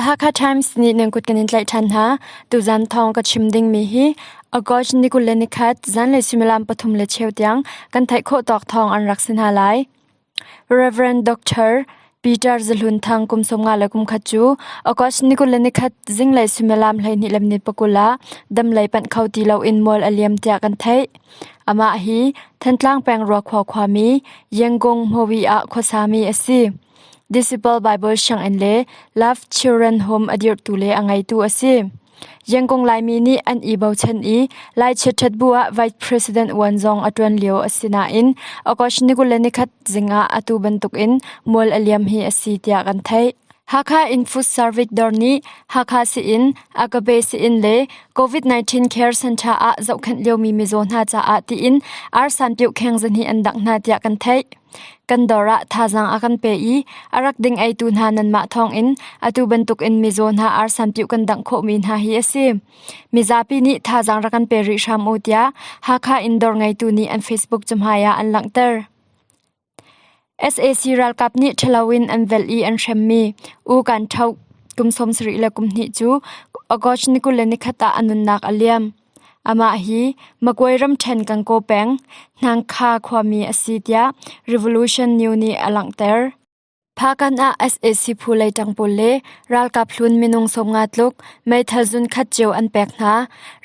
The Hakha Times nih nan kut kan in tlaih ṭhan hna. Tuzan thawng ka chim dingmi hi August ni 21 zanlei suimilam 3:15 tiang kan theih khawh tawk thawng an rak si hna lai. Rev. Dr. Peter Zahlun Thang kum 51 cu August ni 21 zinglei suimilam 12:20 ah damlei panh kho ti loin mual a liam tiah kan theih. Amah hi Thantlang peng Ruakhua khuami Yangon Hmawi ah khuasami a si. Disciple Bible Sianginn le Love Children Home a dirhtu le a ngeitu a si. Yangon Laimi nih an i bochan i Lai chiatṭhat bu ah Vice President uan zong a ṭuan lio a si nain August ni 21 zing ah atu bantukin mual a liam hi a si tiah kan theih. Hakha in Food Service dawr nih Hakha sii-inn, Agape sii-inn le COVID-19 Care Center ah zohkhenh liomi mizaw hna caah tiin arsan-piuh kheng zahnih an dangh hna tiah kan theih. Kan dawr ah thazaang a kan pe i a rak ding eitu hna nanmah thawngin atu bantukin mizaw hna arsanpiuh kan dangh khawhmi hna hi a si. Mizapi nih thazaang rak kan pe rih hram u tiah Hakha in dawr ngeitu nih an Facebook cahmai ah an langhter. Sac ralkap nih ṭhalo in an velh i an hremmi U Kan Tho kum 72 cu August ni 21 ah a nunnak a liam. Amah hi Magway ramṭhen Gangaw peng, Hnangkha khuami a si tiah Revolution New nih a langhter. Phakan ah sac phu leiṭang pawl le ralkap hlun minung 50 tluk meithal zunkhat cio an pek hna.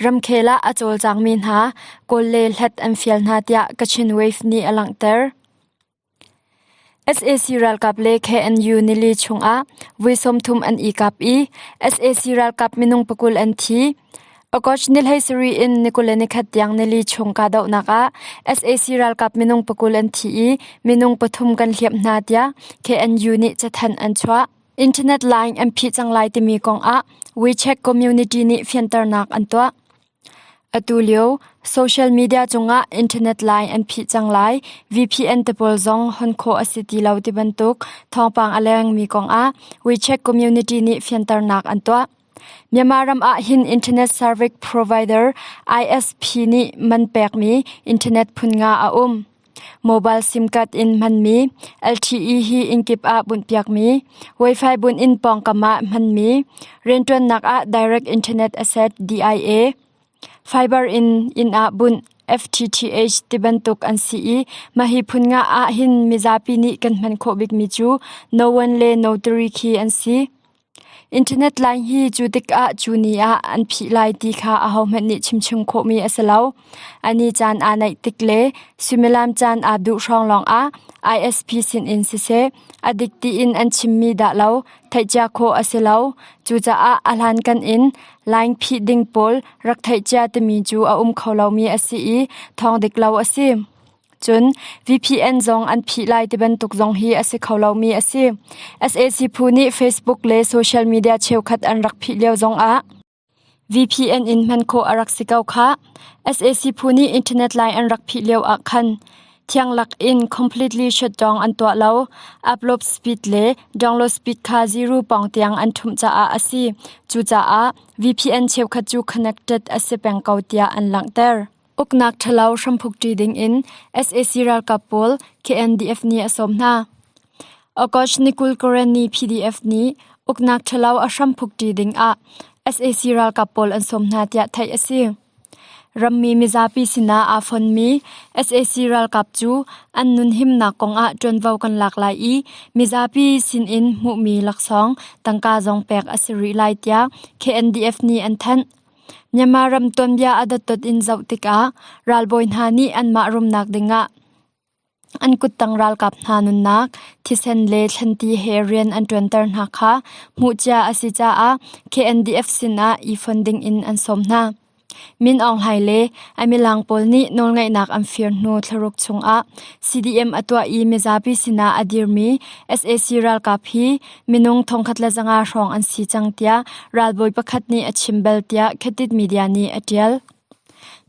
Ramkhel ah a cawlcangmi hna kawl le hlat an fial hna tiah Kachin Wave nih a langhter. Sac ralkap le KNU nili chungah vui 30 an i kap i sac ralkap minung 20 an thi. August ni 17 in ni 21 tiang nili chung kahdohnak ah sac ralkap minung 20 an thi i minung pathum kan hliamh hna tiah KNU nih cathanh an chuah. Internet line an phih cang lai timi kong ah WeChat community nih fianternak an tuah. Atu lio social media cungah internet line an phih cang lai. VPN te pawl zong hon khawh a si ti lo ti bantuk thawngpang a lengmi kongah WeChat community nih fianternak an tuah. Myanmar ram ah hin internet service provider ISP nih man pekmi internet phun nga a um. Mobile SIM card in hmanmi, LTE hi innkip ah bunhpiakmi, Wi-Fi bunh in pawngkam ah hmanmi, rianṭuannak ah Direct Internet Access DIA, fiber in inn ah bunh FTTH tibantuk an si i mah hi phun nga ah hin mizapi nih kan hman khawh bikmi cu No One le No Three khi an si. Internet line hi cu tikah cu ni ah an phih lai ti kha ahohmanh nih chimchung khawhmi a si lo. A ni caan aa naih tik le suimilam caan aa duh hrawng lawngah ISP sinin siseh, a dik tiin an chimmi dah lo theihcia khawh a si lo. Cucaah a hlankan in line phih ding pawl rak theihcia timi cu a um kho lomi a si i thawng dik lo a si. Cun VPN zong an phih lai ti bantuk zong hi a si kho lomi a si. Sac phu nih Facebook le social media cheukhat an rak phih lio zongah VPN in hman khawh a rak si ko khah. Sac phu nih internet line an rak phih lio ah khan thiang lak in completely shutdown an tuah lo. Upload speed le download speed kha zero pawng tiang an ṭhumh caah a si. Cucaah VPN cheukhat cu connected a si peng ko tiah an langhter. Uknak ṭhalo hramphuk ṭi dingin sac ralkap pawl KNDF nih a sawm hna. August ni 20 Karenni PDF nih uknak ṭhalo a hramphuk ṭi dingah sac ralkap pawl an sawm hna tiah theih a si. Rammi mizapi sinah aa fonmi sac ralkap cu an nunhimnak kongah ṭuanvo kan lak lai i mizapi sinin hmuhmi laksawng tangka zong pek a si rih lai tiah KNDF nih an thanh. Myanmar ram tuanbia a dotdot in zoh tikah ralbawi hna nih anmah rumnak dingah an kuttang ralkap hna nunnak, thisen le thlanti he rian an ṭuanter hna kha hmuhcia a si caah KNDF sinah i fon dingin an sawm hna. Min Aung Hlaing le a milang pawl nih nawlngeihnak an fir hnu thlaruk chungah CDM a tuah i mizapi sinah a dirmi sac ralkap hi minung 1,500 hrawng an si cang tiah ralbawi pakhat nih a chim bal tiah Khatit Media nih a ṭial.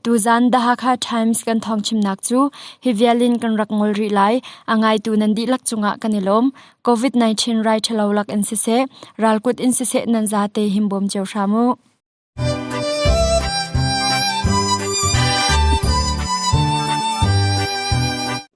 Tuzan The Hakha Times kan thawngchimnak cu hi vial in kan rak ngol rih lai. A ngaitu nan dihlak cungah kan i lawm. COVID-19 rai ṭhalo lak in siseh, ralkut in siseh nan zate himbawm cio hram u.